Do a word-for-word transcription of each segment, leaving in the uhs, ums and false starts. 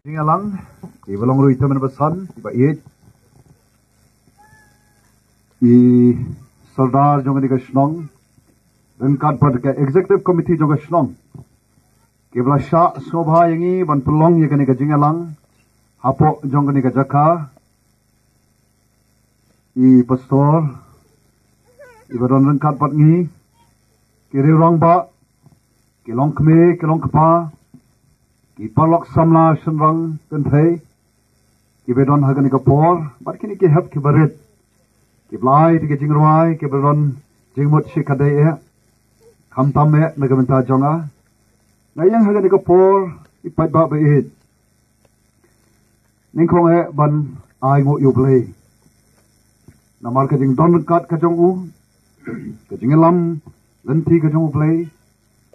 Jingïalang, i ba long ruh i tymmen basan, i ba ïeit, i Sordar jong kane ka shnong, ryngkat bad ka Executive Committee jong ka shnong, ki ba la shah sngewbha ïa ngi ban pynlong ïa kane ka jingïalang hapoh jong kane ka jaka, i Pastor, i ba don ryngkat bad ngi, ki riew rangbah, ki longkmie, ki longkpa, ki paralok samla shynrang kynthei, ki ba don ha kane ka por, bad kine ki hep ki barit, ki ba la ai ïa ka jingrwai, ki ba don jingmut shi ka dei eh, khamtam eh na ka bynta jong nga. Nga ïeng ha kane ka por, i paidbah ba ïeit, nyngkong eh ban ai nguh ïa U Blei. Namar ka jingdon ryngkat ka jong u, ka jingïalam lynti ka jong U Blei,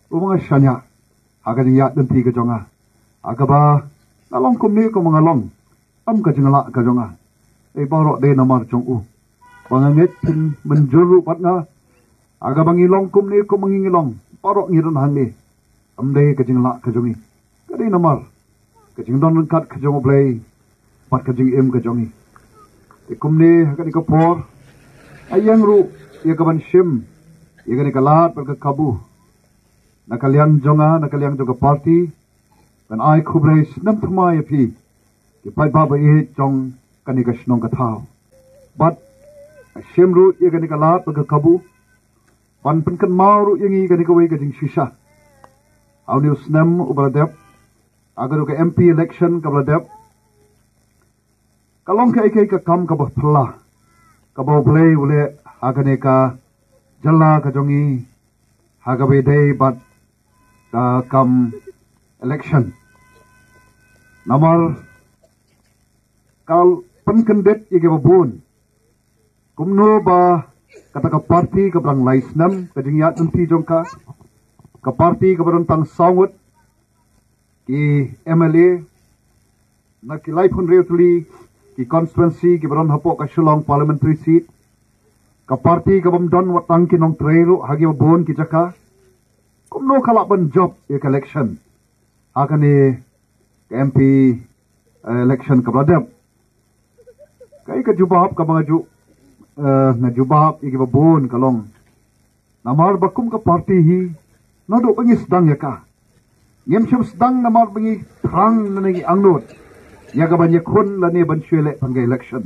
u ba nga shaniah ha ka jingïaid lynti ka jong nga. Ha kaba nga long kumne kumba nga long, ym ka jinglah ka jong nga. Ei, baroh dei namar jong u. Ba nga ngeit phin mynjur ruh bad nga. Ha kaba ngi long kumne kumba ngi ngi long, baroh ngi don hangne, ym dei ka jinglah ka jong ngi. Ka dei namar ka jingdon ryngkat ka jong U Blei bad ka jingim ka jong ngi. Te kumne ha kane ka por, nga ïeng ruh ïa ka ban shim ïa kane ka lad bad ka kabu, na ka liang jong nga, na ka liang jong ka party, ban ai khublei snem thymmai ïa phi, ki paidbah ba ïeit jong kane ka shnong ka thaw. Bad nga shim ruh ïa kane ka lad bad ka kabu ban pynkynmaw ruh ïa ngi kane kawei ka jingshisha. Ha une u snem u ba la dep, ha kane ka M P election ka ba la dep, ka long kaei kaei ka kam kaba phylla, kaba U Blei u leh ha kane ka jylla ka jong ngi, ha kaba ïadei bad ka kam election. Namar ka pynkyndit ïa kiba bun, kumno ba kata ka party kaba dang lai snem ka jingïaid lynti jong ka, ka party kaba don tang saw ngut ki M L A na ki laiphew hynriew tylli ki constituency kiba don hapoh ka Shillong parliamentary seat, ka party kabym don wat tang ki nongtrei ruh ha kiba bun ki jaka, kumno ka lah ban jop ïa ka election ha kane ka M P, eh, election kaba la dep? Kaei ka jubab kaba nga ju, eh, nga jubab ïa kiba bun ka long, namar ba kum ka party hi, naduh ba ngi sdang ïa ka, ngim shym sdang namar ba ngi thrang lane ngi angnud ïa ka ban ïakhun lane ban shu leh tang ka election.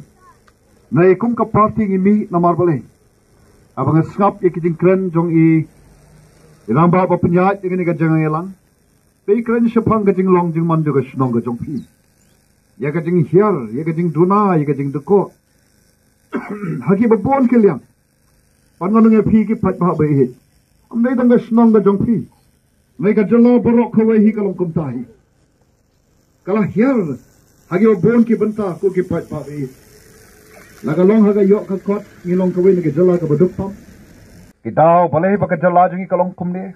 Hynrei kum ka party ngi mih namar balei? Haba nga sngap ïa ki jingkren jong i, i rangbah ba pynïaid ïa kane ka jingïalang, te i kren shaphang ka jinglong jingman jong ka shnong ka jong phi, ïa ka jinghiar, ïa ka jingduna, ïa ka jingdukok ha kiba bun ki liang. Bad nga ong ïa phi ki paidbah ba ïeit, ym dei tang ka shnong ka jong phi, hynrei ka jylla baroh kawei hi ka long kumta hi. Ka la hiar ha kiba bun ki bynta, ko ki paidbah ba ïeit. La ka long ha ka ïoh ka kot, ngi long kawei na ka jylla kaba duk tam. Ki daw balei ba ka jylla jong ngi ka long kumne?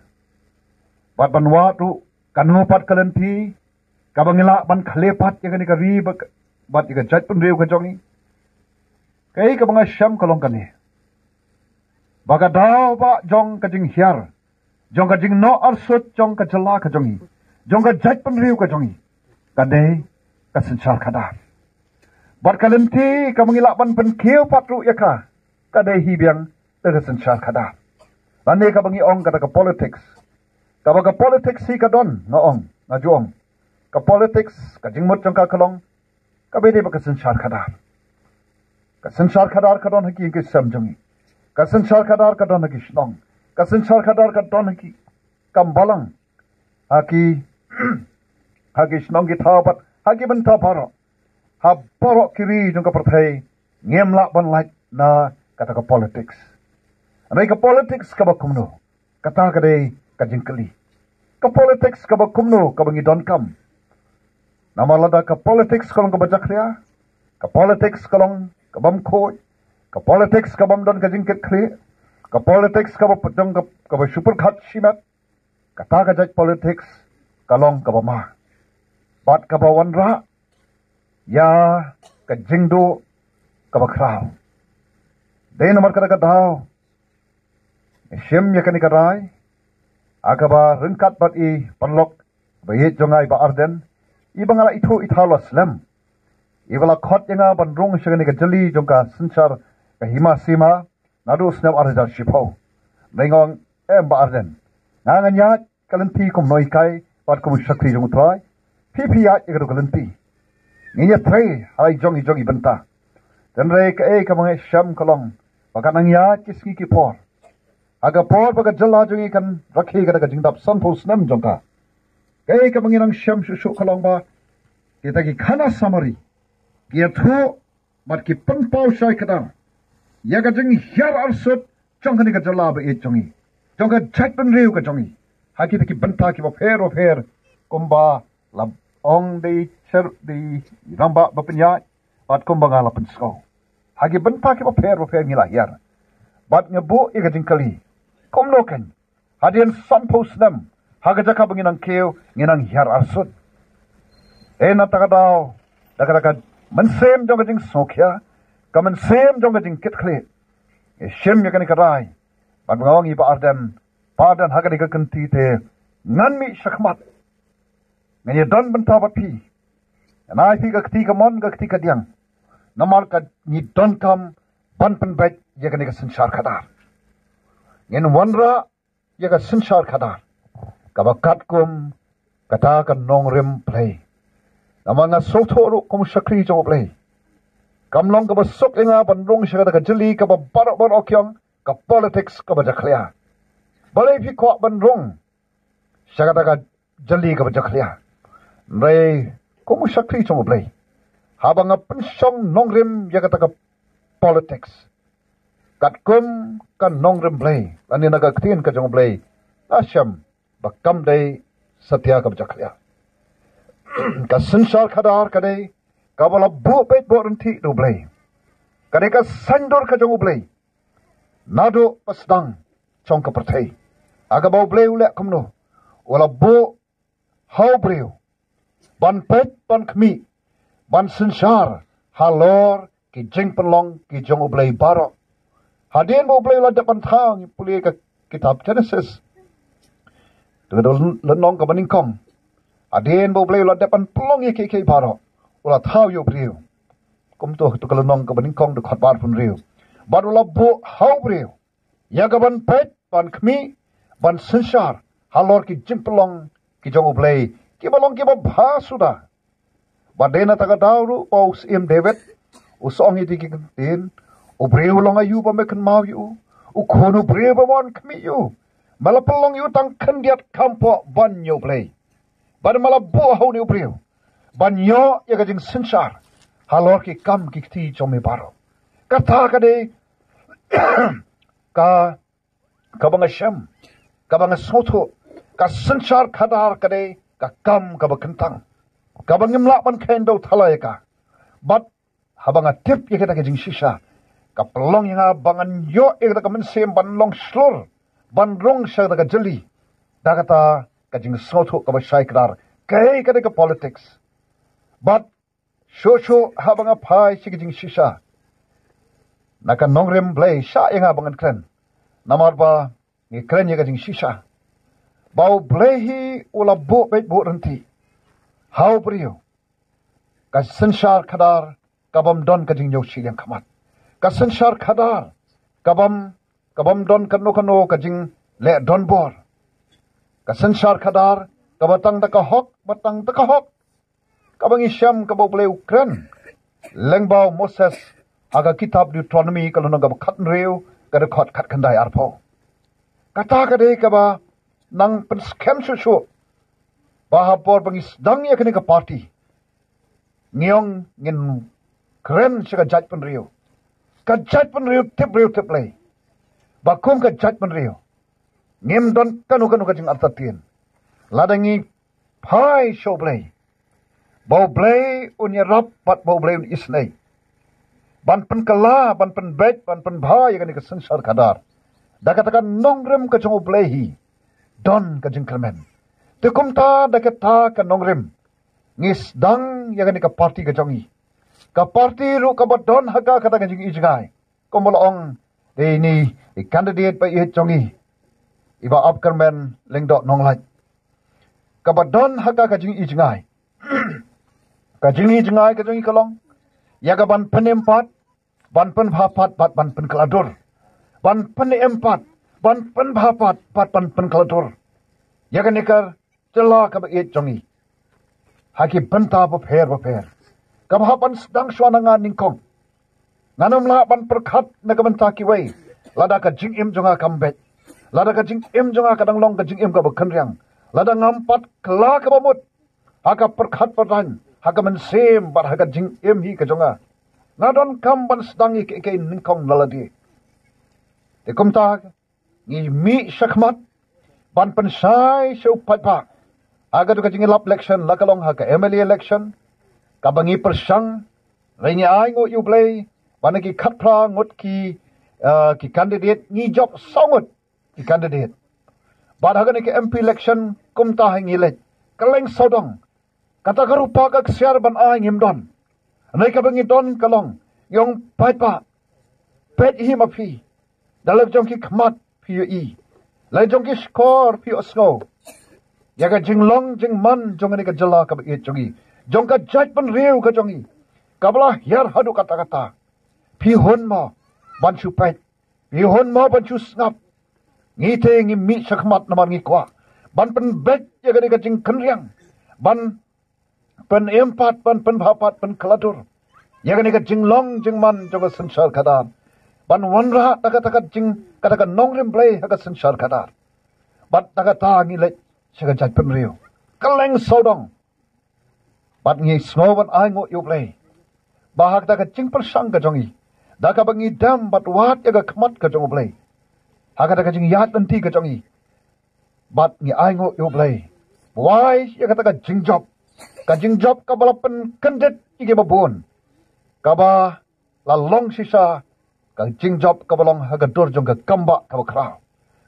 Bad ban wad ruh kano pat ka lynti kaba ngi lah ban khleh pat ïa kane ka ri bad, bad ïa ka jaitbynriew ka jong ngi? Kaei kaba nga shem ka long kane, ba ka daw ba jong ka jinghiar, jong ka jingnoh arsut jong ka jylla ka jong ngi, jong ka jaitbynriew ka jong ngi, ka dei ka synshar khadar. Bad ka lynti kaba ngi lah ban pynkiew pat ruh ïa ka, ka dei hi biang da ka synshar khadar. Lane kaba ngi ong kata ka politics. Kaba ka politics hi ka don, nga ong, nga ju ong, ka politics, ka jingmut jong ka ka long kaba ïadei bad ka synshar khadar. Ka synshar khadar ka don ha ki ïing ki sem jong ngi. Ka synshar khadar ka don ha ki shnong. Ka synshar khadar ka don ha ki kam balang, ha ki, ha ki shnong ki thaw bad ha ki bynta baroh, ha baroh ki ri jong ka pyrthei, ngim lah ban lait na kata ka politics. Hynrei ka politics kaba kumno, kata ka dei ka jingkylli. Ka politics kaba kumno kaba ngi donkam? Namar lada ka politics ka long kaba jakhlia, ka politics ka long kabym khuid, ka politics kabym don ka jingkitkhlieh, ka politics kaba pynjong ka, kaba shu pyrkhat shimet, kata ka jait politics ka long kaba ma bad kaba wanrah ïa ka jingduh kaba khraw. Dei namar kata ka daw ngi shim ïa kane ka rai, ha kaba ryngkat bad i paralok ba ïeit jong nga i Bah Ardent, iba nga la ithuh ithaw la slem, iba la khot ïa nga ban rung sha kane ka jylli jong ka synshar ka Hima Sima naduh snem ar hajar shiphew. Nga ong, em Bah Ardent, nga ngan ïaid ka lynti kum u nonghikai bad kum u shakri jong U Trai. Phi phi ïaid ïa ka lynti. Ngin ïatrei ha la i jong i jong i bynta. Hynrei kaei kaba nga shem ka long ba ka nang ïaid ki sngi ki por, ha ka por ba ka jylla jong ngi kan rakhe ka da ka jingdap sanphew snem jong ka, kaei kaba ngi nang shem shuh shuh ka long ba kita ki khana samari ki ïathuh bad ki pynpaw shai kdar ïa ka jinghiar arsut jong kane ka jylla ba ïeit jong ngi, jong ka jaitbynriew ka jong ngi, ha kita ki bynta kiba pher ba pher, kumba la ong da i sher da i rangbah ba pynïaid bad kumba nga la pynsngew, ha ki bynta kiba pher ba pher ngi la hiar. Bad nga buh ïa ka jingkylli, kumno kein hadien sanphew snem ha ka jaka ba ngi nang kiew ngi nang hiar arsut? Te na kata ka daw, da kata ka mynsiem jong ka jingsngewkhia, ka mynsiem jong ka jingkitkhlieh, nga shim ïa kane ka rai bad nga ong ïa i Bah Ardent, Bah Ardent, ha kane ka kynti te ngan mih shakhmat, ngan ïadon bynta bad phi. Ngan ai phi ka kti kamon ka kti kadiang, namar ka ngi donkam ban pynbeit ïa kane ka synshar khadar. Ngin wanrah ïa ka synshar khadar kaba katkum kata ka nongrim Blei. Namar nga sngewthuh ruh kum u shakri jong U Blei, kam long kaba suk ïa nga ban rung sha kata ka jylli kaba baroh baroh ki ong ka politics kaba jakhlia. Balei phi kwah ban rung sha kata ka jylli kaba jakhlia? Hynrei kum u shakri jong U Blei, haba nga pynshong nongrim ïa kata ka politics katkum ka nongrim Blei lane na ka ktien ka jong U Blei, nga shem ba kam dei satia kaba jakhlia. Ka synshar khadar ka dei kaba la buh beit buh rynti da U Blei. Ka dei ka saiñdur ka jong U Blei naduh ba sdang jong ka pyrthei. Ha kaba U Blei u leh kumno? U la buh ha u briew ban peit, ban khmih, ban synshar halor ki jingpynlong ki jong U Blei baroh. Hadien ba U Blei u la dep ban thaw, ngi pule ka kitab Genesis, ka lynnong kaba nyngkong. Hadien ba U Blei u la dep ban pynlong ïa kiei kiei baroh, u la thaw ïa u briew. Kumto ha ka lynnong kaba nyngkong, dkhot ba arphew hynriew. Bad u la buh ha u briew ïa ka ban peit, ban khmih, ban synshar halor ki jingpynlong ki jong U Blei kiba long kiba bha suda. Bad dei na kata ka daw ruh ba u Syiem David u sa ong ïa kine ki ktien: U briew u long aïu ba me kynmaw ïa u? U khun u briew ba me wan khmih ïa u? Me la pynlong ïa u tang khyndiat kham poh ban ïa U Blei. Bad me la buh ha une u briew ban ïoh ïa ka jingsynshar halor ki kam ki kti jong me baroh. Kata ka dei ka, kaba nga shem, kaba nga sngewthuh. Ka synshar khadar ka dei ka kam kaba kyntang, kaba ngim lah ban kheiñ da u thala ïa ka. Bad haba nga tip ïa kata ka jingshisha, ka pynlong ïa nga ba ngan ïoh ïa kata ka mynsiem ban long shlur, ban rung sha kata ka jylli da kata ka jingsngewthuh kaba shai kdar. Kaei ka dei ka politics? Bad shuh shuh haba nga phai sha ka jingshisha na ka nongrim Blei, shah ïa nga ba ngan kren, namar ba ngi kren ïa ka jingshisha ba U Blei hi u la buh beit buh rynti ha u briew ka synshar khadar ka bym don ka jingïoh shiliang khmat, ka synshar khadar ka bym, ka bym don kano kano ka jingleh donbor, ka synshar khadar kaba tang da ka hok, ba tang da ka hok. Kaba ngi shem kaba U Blei u kren lyngba u Moses ha ka kitab Deuteronomi, ka lynnong kaba khathynriew, ka dkhot khatkhyndai arphew. Kata ka dei kaba nang pynskhem shuh shuh ba ha por ba ngi sdang ïa kane ka party, ngi ong ngin kren sha ka jaitbynriew, ka jaitbynriew tip briew tip Blei, ba kum ka jaitbynriew ngim don kano kano ka jingartatien. Lada ngi phai sha U Blei, ba U Blei un ïarap bad ba U Blei un isynei ban pynkylla, ban pynbeit, ban pynbha ïa kane ka synshar khadar. Da kata ka nongrim ka jong U Blei hi don ka jingkyrmen. Te kumta da kata ka nongrim ngi sdang ïa kane ka party ka jong ngi, ka party ruh kaba don ha ka kata ka jingijngai, kumba la ong da ine i candidate ba ïeit jong ngi, i Bah Apkyrmen Lyngdoh Nonglait, kaba don ha ka ka jingijngai Ka jingïohi jngai ka jong ngi ka long ïa ka ban pynim pat, ban pynbha pat, bad ban pynkylla dur. Ban pynim pat, ban pynbha pat, bad ban pynkylla dur ïa kane ka jylla kaba ïeit jong ngi ha ki bynta bapher bapher. Kaba hap ban sdang shuwa na nga nyngkong, ngan ym lah ban pyrkhat na ka bynta kiwei lada ka jingim jong nga kam beit, lada ka jingim jong nga ka dang long ka jingim kaba kynriang, lada ngam pat kylla kaba mut ha ka pyrkhat pyrdain, ha ka mynsiem bad ha ka jingim hi ka jong nga. Nga donkam ban sdang ïa kiei kiei nyngkong na lade. Te kumta ngi mih shakhmat ban pynshai sha u paidbah ha kato ka jingïalap election, la ka long ha ka M L A election kaba ngi pyrshang. Hynrei ngi ainguh ïa U Blei ba na ki khatphra ngut ki, eh, ki candidate, ngi jop saw ngut ki candidate. Bad ha kane ka M P election kumta hi ngi leit kylleng sawdong. Kata ka rupa ka ksiar ban ai ngim don. Hynrei kaba ngi don ka long, ngi ong paidbah, peit hi ma phi, da la jong ki khmat phi ïohi, la jong ki shkor phi ïohsngew ïa ka jinglong jingman jong kane ka jylla kaba ïeit jong ngi, jong ka jaitbynriew ka jong ngi kaba la hiar haduh katta katta. Phi hun mo ban shu peit, phi hun mo ban shu sngap. Ngi te ngi mih shakhmat namar ngi kwah ban pynbeit ïa kane ka jingkynriang, ban pynim pat, ban pynbha pat, pynkylla dur ïa kane ka jinglong jingman jong ka synshar khadar, ban wanrah da kata ka jing, kata ka nongrim Blei ha ka synshar khadar. Bad da kata ngi leit sha ka jaitbynriew kylleng sawdong. Bad ngi sngew ban ainguh ïa U Blei ba ha kata ka jingpyrshang ka jong ngi, da kaba ngi dem bad wad ïa ka khmat ka jong U Blei ha kata ka jingïaid lynti ka jong ngi, bad ngi ainguh ïa U Blei ba u ai ïa kata ka jingjop, ka jingjop kaba la pynkyndit ïa kiba bun, kaba la long shisha ka jingjop kaba long ha ka dur jong ka kambah kaba khraw,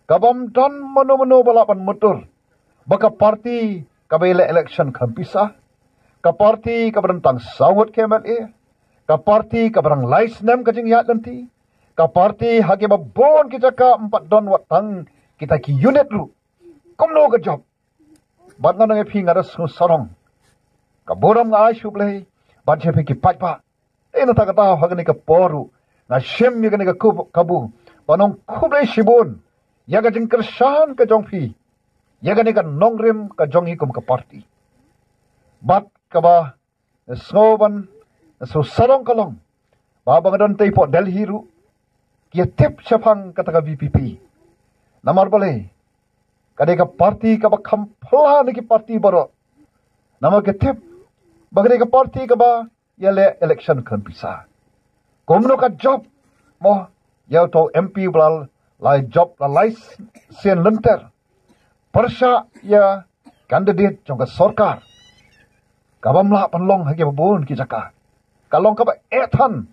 kaba ym don mano mano ba lah ban mutdur ba ka parti kaba ïaleh election khlem pisa, ka parti kaba don tang saw ngut ki M L A, ka parti kaba dang lai snem ka jingïaid lynti, ka parti ha kiba bun ki jaka ym pat don wat tang kita ki unit ruh. Kumno ka jop? Bad nga ong ïa phi, nga da sngew sarong ka burom nga ai sha U Blei bad sha phi ki paidbah. Te na kata ka daw ha kane ka por ruh nga shim ïa kane ka kub-, kabu ban ong khublei shibun ïa ka jingkyrshan ka jong phi ïa kane ka nongrim ka jong ngi kum ka parti. Bad kaba sngew ban sngew sarong ka long ba, ba nga don tei hapoh Delhi ruh ki ïa tip shaphang kata ka V P P. Namar balei? Ka dei ka parti kaba kham pla na ki parti baroh. Namar ki tip ba ka dei ka parti kaba ïaleh election khlem pisa. Kumno ka jop mo ïa uto u M P ba la jop la lai sien lynter pyrshah ïa candidate jong ka sorkar kaba ym lah ban long ha kiba bun ki jaka? Ka long kaba eh than.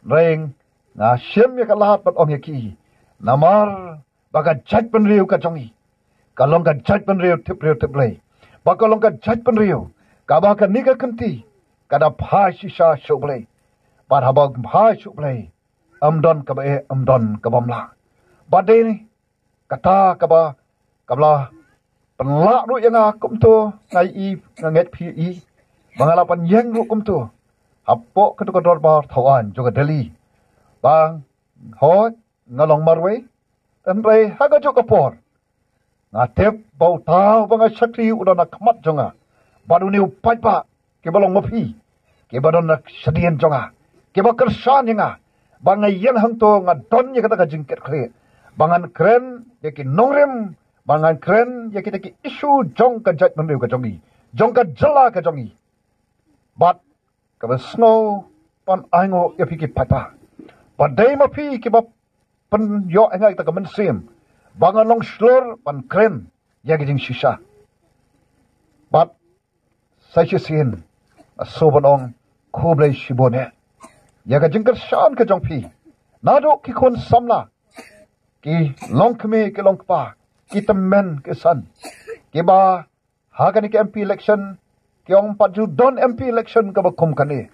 Hynrei nga shim ïa ka lad ban ong ïa ki, namar ba ka jaitbynriew ka jong ngi ka long ka jaitbynriew tip briew tip Blei, ba ka long ka jaitbynriew kaba kane ka kynti ka da phai shisha sha U Blei. Bad haba phai sha U Blei, ym don kaba eh, ym don kaba ym lah. Bad dei kata kaba, kaba la pynlah ruh ïa nga kumto, nga i, nga ngeit phi i, ba nga la pynïeng ruh kumto hapoh kato ka dorbar thaw aiñ jong ka Delhi. Ba hooid nga long marwei, hynrei ha kajuh ka por nga tip ba uta uba nga shakri u don ha khmat jong nga. Bad une u paidbah, kiba long ma phi, kiba don na shadien jong nga, kiba kyrshan ïa nga ba nga ïeng hangto, nga don ïa kata ka jingkitkhlieh ba ngan kren ïa ki nongrim, ba ngan kren ïa kita ki issue jong ka jaitbynriew ka jong ngi, jong ka jylla ka jong ngi. Bad kaba sngew ban ainguh ïa phi ki paidbah, ba dei ma phi kiba pynïoh ïa nga ïa kata ka mynsiem ba ngan long shlur ban kren ïa ki jingshisha. Bad sa shisien nga sngew ban ong khublei shibun eh ïa ka jingkyrshan ka jong phi. Naduh ki khun samla, ki longkmie ki longkpa, ki tymmen ki san, kiba ha kane ka M P election, ki ong ym pat ju don M P election kaba kum kane,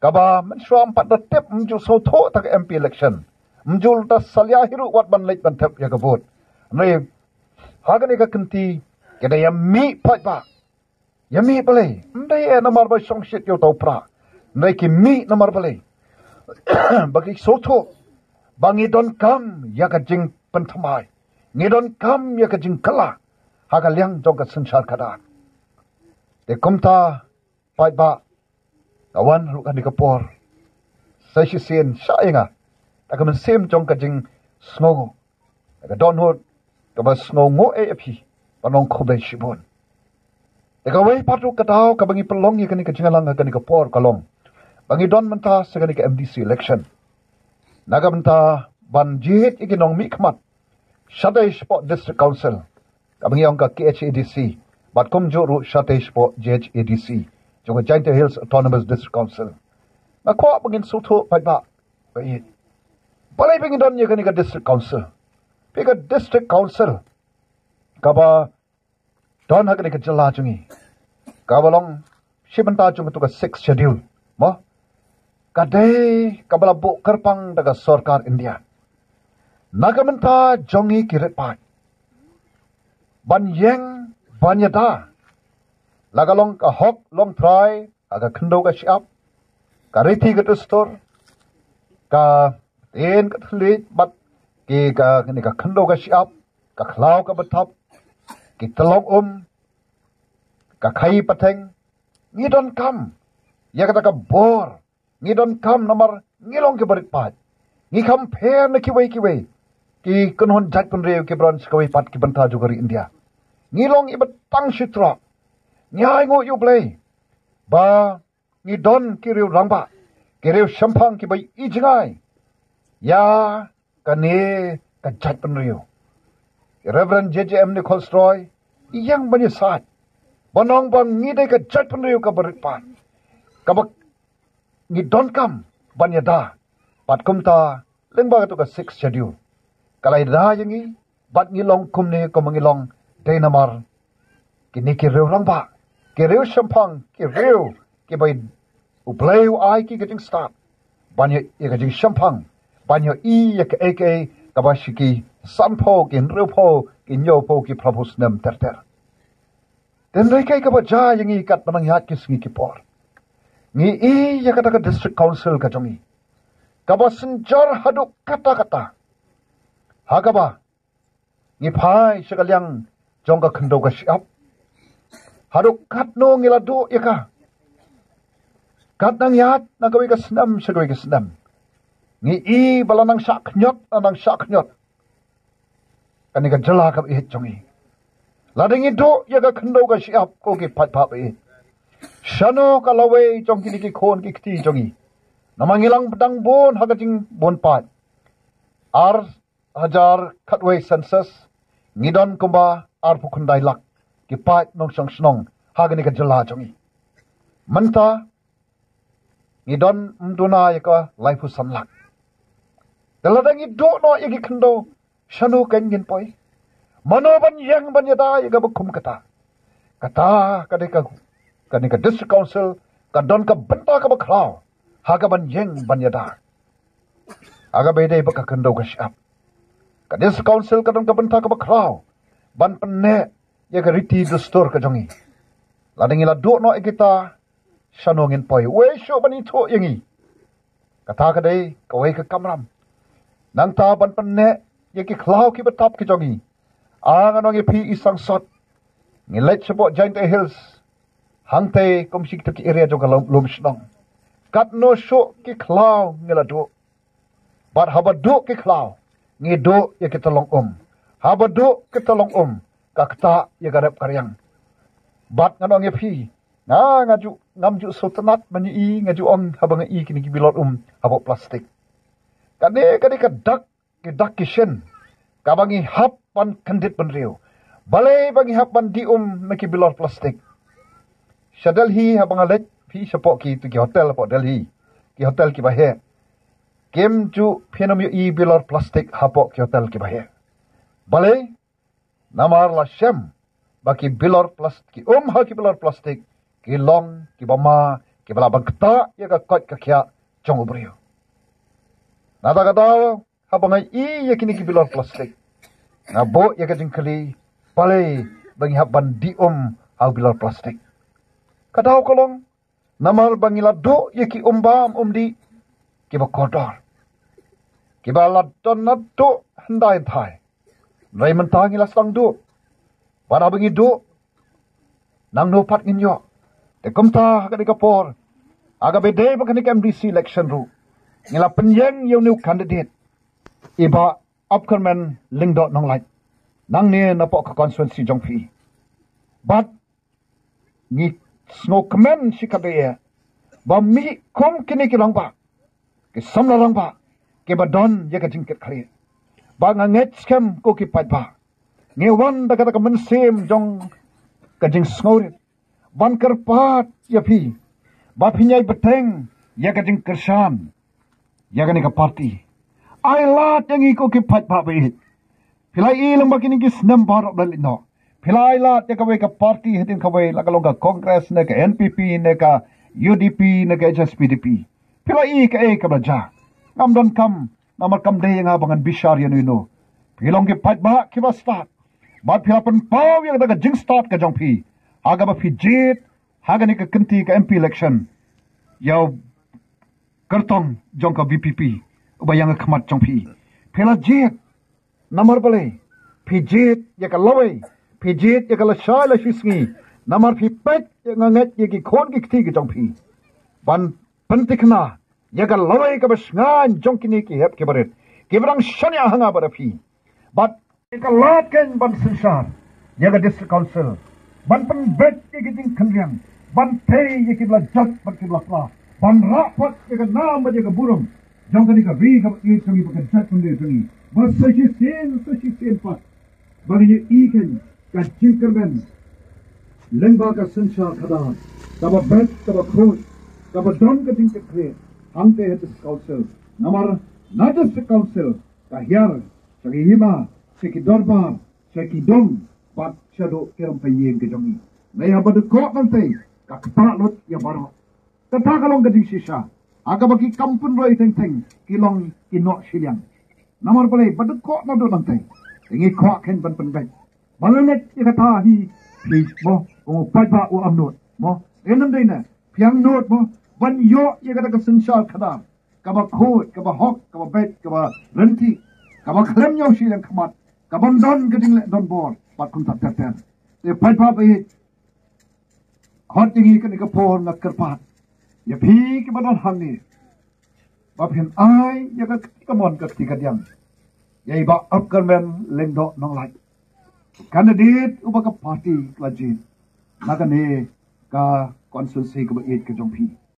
kaba mynshuwa ym pat da tip, ym ju sngewthuh ta ka M P election, ym ju da salia hi ruh wat ban leit ban thep ïa ka vote. Hynrei ha kane ka kynti ki da ïa mih paidbah, ïa mih balei? Ym dei eh namar ba shong shit ïa uta u pra. Ym dei, ki mih namar balei? Ba ki sngewthuh ba ngi donkam ïa ka jingpynthymmai, ngi donkam ïa ka jingkylla ha ka liang jong ka synshar khadar. Te kumta, paidbah, ka wan ruh kane ka por sa shisien sha ïa nga da ka mynsiem jong ka jingsngew, da ka dohnud kaba sngewnguh ïa phi, ban ong khublei shibun. Te kawei pat ruh ka daw kaba ngi pynlong ïa kane ka jingïalang ha kane ka por ka long ba ngi don mynta sa kane ka M D C election, na ka bynta ban jied ïa ki nongmihkhmat shatei shapoh District Council, kaba ngi ong ka K H A D C, bad kumjuh ruh shatei shapoh J H A D C, jong ka Jaintia Hills Autonomous District Council. Nga kwah ba ngin sngewthuh paidbah ba ïeit, balei ba ngi don ïa kane ka District Council? Phi, ka District Council kaba don ha kane ka jylla jong ngi, kaba long shi bynta jong katu ka Sixth Schedule, mo, ka dei kaba la buh kyrpang da ka sorkar India na ka bynta jong ngi ki rit paid ban ïeng ban ïada, la ka long ka hok longtrai, ka, ka khyndew ka shyiap, ka riti ka dustur, ka ktien ka thylliej, bad ki, ka, kane ka khyndew ka shyiap, ka khlaw ka bthap, ki tyllong um, ka khaii pateng. Ngi donkam ïa kata ka bor, ngi donkam namar ngi long ki barit paid. Ngi kham pher na kiwei kiwei ki kynhun jaitbynriew kiba don sha kawei pat ki bynta jong ka ri India. Ngi long iba tang shi trok. Ngi ainguh ïa U Blei ba ngi don ki riew rangbah, ki riew shemphang kiba ïohi jngai ïa kane ka jaitbynriew. Reverend J J M Nichols Roy i ïeng ban ïasaid, ban ong ba ngi dei ka jaitbynriew kaba rit paid, kaba ngi donkam ban ïada. Bad kumta, lyngba katu ka Sixth Schedule, ka la ïada ïa ngi, bad ngi long kumne kumba ngi long dei namar kine ki riew rangbah, ki riew shemphang, ki riew kiba U Blei u ai ki ka jingstad ban ïoh ïa ka jingshemphang, ban ïohi ïa kaei kaei kaba shi ki sanphew, ki hynriewphew, ki hynñiewphew, ki phraphew snem ter ter. Te hynrei kaei kaba jia ïa ngi katba nang ïaid ki sngi ki por, ngi i ïa kata ka District Council ka jong ngi, kaba synjor haduh katta katta, ha kaba ngi phai sha ka liang jong ka khyndew ka shyiap. Haduh katno ngi la duh ïa ka, kat nang ïaid na kawei ka snem sha kawei ka snem, ngi i ba la nang shah khñiot, la nang shah khñiot kane ka jylla kaba ïeit jong ngi. Lada ngi duh ïa ka khyndew ka shyiap, ko ki paidbah ba ïeit, shano ka lawei jong kine ki khun ki kti jong ngi? Namar ngi la dang bun ha ka jingbun paid. Ar hajar khatwei census, ngi don kumba arphew khyndai lak ki paid nongshong shnong ha kane ka jylla jong ngi. Mynta ngi don ym duna ïa ka laiphew san lak. Te lada ngi duh noh ïa ki khyndew, shano kein ngin poi? Mano ban ïeng ban ïada ïa kaba kum kata? Kata ka dei ka, kane ka District Council ka don ka bynta kaba khraw ha kaban ïeng ban ïada ha kaba ïadei bad ka khyndew ka shyiap. Ka District Council ka don ka bynta kaba khraw ban pynneh ïa ka riti dustur ka jong ngi. Lada ngi la duh noh ïa kita, shano ngin poi? Wei shuh ban ithuh ïa ngi. Kata ka dei kawei ka kamram. Nangta ban pynneh ïa ki khlaw kiba tap ki jong ngi, a, ngan ong ïa phi i sangsot, ngi leit shapoh Jaintia Hills, hangtei kum shi kita ki area jong ka lum, lum shnong. Katno shuh ki khlaw ngi la duh. Bad haba duh ki khlaw, ngi duh ïa ki tyllong um. Haba duh ki tyllong um, ka ktah ïa ka rep ka riang. Bad ngan ong ïa phi, nga, nga ju, ngam ju sngewtynnat ban ïohi, nga ju ong, haba nga i kine ki bilor um hapoh plastik, kane, kane ka dak, ki dak ki shin kaba ngi hap ban kyndit bynriew. Balei ba ngi hap ban dih um na ki bilor plastik? Sha Delhi haba nga leit, phi, shapoh kitu ki hotel hapoh Delhi, ki hotel kiba heh, kim ju, phin ym ïohi bilor plastik hapoh ki hotel kiba heh. Balei? Namar la shem ba ki bilor plastik, ki um ha ki bilor plastik, ki long kiba ma, kiba lah ban ktah ïa ka koit ka khiah jong u briew. Nangta ka daw, haba nga i ïa kine ki bilor plastik, nga buh ïa ka jingkylli, balei ba ngi hap ban dih um ha u bilor plastik? Ka daw ka long namar ba ngi la duh ïa ki umbam umdih kiba kordor, kiba la don naduh hyndai hynthai. Hynrei mynta ngi la sdang duh. Wat haba ngi duh, nangno pat ngin ïoh? Te kumta ha kane ka por, ha kaba dei ba kane ka M D C election ruh, ngi la pynïeng ïa une u candidate, i Bah Upkyrmen Lyngdoh Nonglait, nangne napoh ka constituency jong phi. Bad ngi sngewkmen shikatdei ba mih kum kine ki rangbah, ki samla rangbah, kiba don ïa ka jingkitkhlieh. Ba nga ngeit skhem ko ki paidbah, ngi wan da kata ka mynsiem jong ka jingsngewrit ban kyrpad ïa phi ba phin ïai bteng ïa ka jingkyrshan ïa kane ka party. Ai lad ïa ngi ko ki paidbah ba ïeit. Phi la ïohi lyngba kine ki snem baroh ba la leit noh, phi la ai lad ïa kawei ka party hadien kawei, la ka long ka Congress ne ka N P P ne ka U D P ne ka H S P D P. Phi la ïohi kaei kaba la jia. Ngam donkam, namar kam dei ïa nga ba ngan bishar ïa uno uno. Phi long ki paidbah kiba stad, bad phi la pynpaw ïa kata ka jingstad ka jong phi ha kaba phi jied ha kane ka kynti ka M P election ïa u kyrtong jong ka V P P uba ïeng ha khmat jong phi. Phi la jied namar balei? Phi jied ïa ka lawei, phi jied ïa ka lashai lashisngi. Namar phi peit ïa, nga ngeit, ïa ki khun ki kti ki jong phi ban pynthikna ïa ka lawei kaba shngaiñ jong kine ki hep ki barit kiba dang shaniah ha nga bad ha phi. Bad ïa ka lad kein ban synshar ïa ka District Council, ban pynbeit ïa ki jingkhynriang, ban tei ïa kiba la jot bad kiba la phla, ban rah pat ïa ka nam bad ïa ka burom jong kane ka ri kaba ïeit jong ngi bad ka jaitbynriew jong ngi. Bad sa shisien, sa shisien pat, ba ngin ïohi kein ka jingkyrmen lyngba ka synshar khadar kaba beit, kaba khuid, kaba don ka jingkitkhlieh hangtei ha District Council. Namar na District Council ka hiar sha ki hima, sha ki dorbar, sha ki dong, bad shaduh ki rympei ïing ki jong ngi. Ngi haba dkoh nangtei, ka kpah lut ïa baroh. Kata ka long ka jingshisha ha kaba ki kam pynroi teng teng ki long ki noh shiliang. Namar balei? Ba dkoh naduh nangtei. Te ngi kwah kein ban pynbeit. Ba la leit ïa kata hi, hi mo, u paidbah u am nud mo. Te nang dei na phi ïa nud mo ban ïoh ïa kata ka synshar khadar kaba khuid, kaba hok, kaba beit, kaba rynti, kaba khlem ñiew shiliang khmat, kaba don ka jingleh donbor bad kumta ter ter. Te paidbah ba ïeit, hot ïa ngi kane ka por nga kyrpad ïa phi kiba don hangne ba phin ai ïa ka kti kamon ka kti kadiang ïa i Bah Upkyrmen Lyngdoh Nonglait, candidate uba ka party ka la jied na kane ka constituency kaba ïeit ka jong phi.